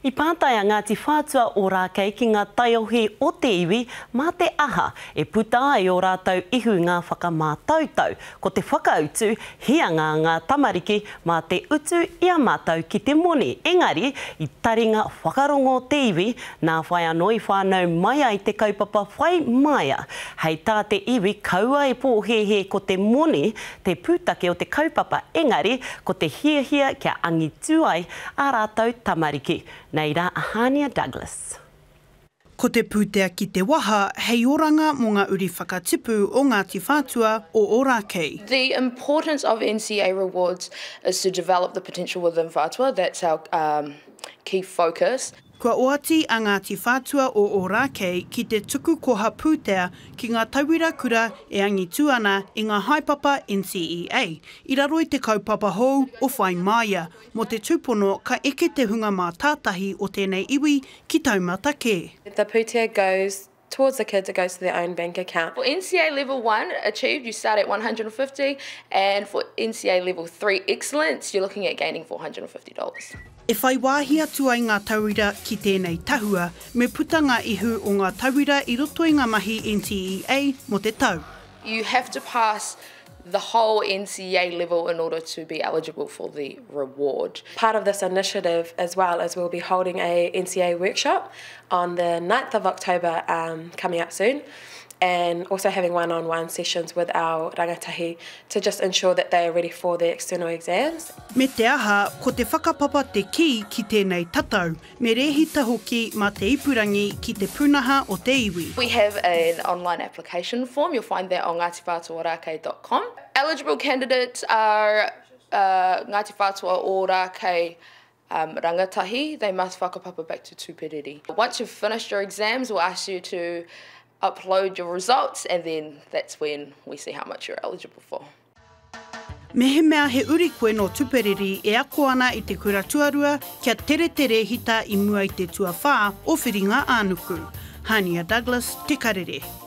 I pātai a Ngāti Whātua Ōrākei ki ngā taiohi o te iwi mā te aha e puta ai ō rātou ihu i ngā whakamātautau. Ko te whakautu, hianga ngā tamariki mā te utu i a mātou ki te moni. Engari, i taringa whakarongo te iwi, nā whai anō i whānau mai ai te kaupapa whai maia. Hei tā te iwi, kaua e pōhēhē ko te moni te pūtake o te kaupapa, engari, ko te hiahia kia angitu ai ā rātou tamariki. Nei rā a Hānia Douglas. Ko te pūtea ki te waha hei oranga mō ngā uri whakatipu o Ngāti Whātua o Ōrākei. The importance of NCEA rewards is to develop the potential within Whātua, that's our key focus. Kua oati a Ngāti Whātua o Ōrākei ki te tuku koha pūtea ki ngā tauira kura e angitu ana i ngā haepapa NCEA i raro i te kaupapa hou o Whai Māia mō te tūpono ka eke te hunga mātātahi o tēnei iwi ki taumata kē. The pūtea goes towards the kids, it goes to their own bank account. For NCEA level 1 achieved, you start at 150 and for NCEA level 3 excellence, you're looking at gaining $450. E whai wāhi atu ai ngā tauira ki tēnei tahua, me puta ngā ihu o ngā tauira i roto i ngā mahi NCEA mō te tau. You have to pass the whole NCEA level in order to be eligible for the reward. Part of this initiative as well is we'll be holding a NCEA workshop on the 9th of October um, coming up soon and also having one-on-one sessions with our rangatahi to just ensure that they are ready for their external exams. Me te aha, ko te whakapapa te kī ki tēnei tatau, me rēhita hoki mā te ipurangi ki te pūnaha o te iwi. We have an online application form, you'll find that on ngatiwhatuaorakei.com. Eligible candidates are uh, Ngāti Whātua Ōrākei um, rangatahi, they must whakapapa back to Tuperiri. Once you've finished your exams, we'll ask you to upload your results and then that's when we see how much you're eligible for. Mehemea he uri koe nō Tuperiri e ako ana i te kura tuarua kia tere te rēhita i mua i te tuawhā o Whiringa-ā-nuku. Hania Douglas, Te Karere.